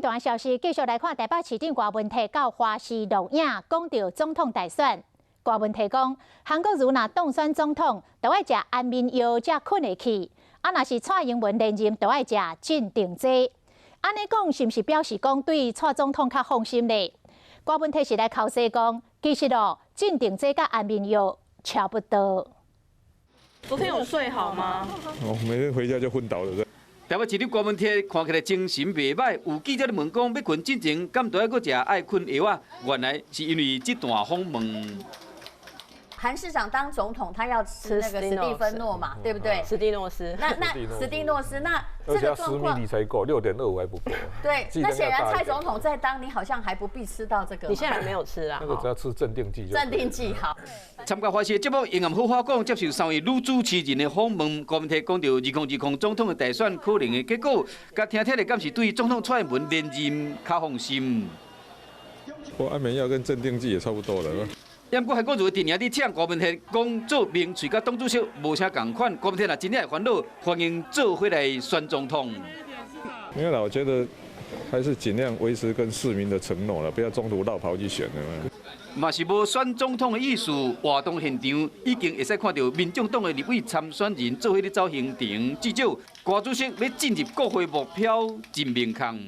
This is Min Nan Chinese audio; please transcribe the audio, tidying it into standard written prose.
政壇消息，繼續來看台北市長柯文哲到華視錄影，講著總統大選。柯文哲講，韓國瑜若當選總統，就愛食安眠藥才睏會去；啊，若是蔡英文連任，就愛食鎮定劑。按呢講，是毋是表示講對蔡總統較放心呢？柯文哲是來剾洗講，其實哦，鎮定劑佮安眠藥差不多。昨天有睡好嗎？哦，每天回家就昏倒了。台北市長柯文哲看起來精神袂䆀，有記者咧問講欲睏進前，敢著愛閣食愛睏藥仔？原來是因為這段訪問。韓市長當總統，他要吃那個史蒂芬諾嘛，對不對？史蒂諾斯。那史蒂諾斯，那這個狀況才夠，6.25還不夠。對，那顯然蔡總統在當，你好像還不必吃到這個。你現在還沒有吃啊？那個只要吃鎮定劑。鎮定劑好。參加華視節目，仍然好話講，接受三位女主持人的訪問，柯文哲講著2020總統的大選可能的結果，佮聽起來敢是對總統蔡英文連任較放心。我安眠藥跟鎮定劑也差不多了。毋過韓國瑜陣營佇嗆柯文哲講做名嘴佮黨主席無啥仝款，柯文哲若真正會煩惱，歡迎做伙來選總統。沒有啦，我覺得還是盡量維持跟市民的承諾啦，不要中途落跑去選了。嘛是無選總統的意思，活動現場已經會使看著民眾黨的立委參選人做伙咧走行程，至少柯主席欲進入國會目標真明確。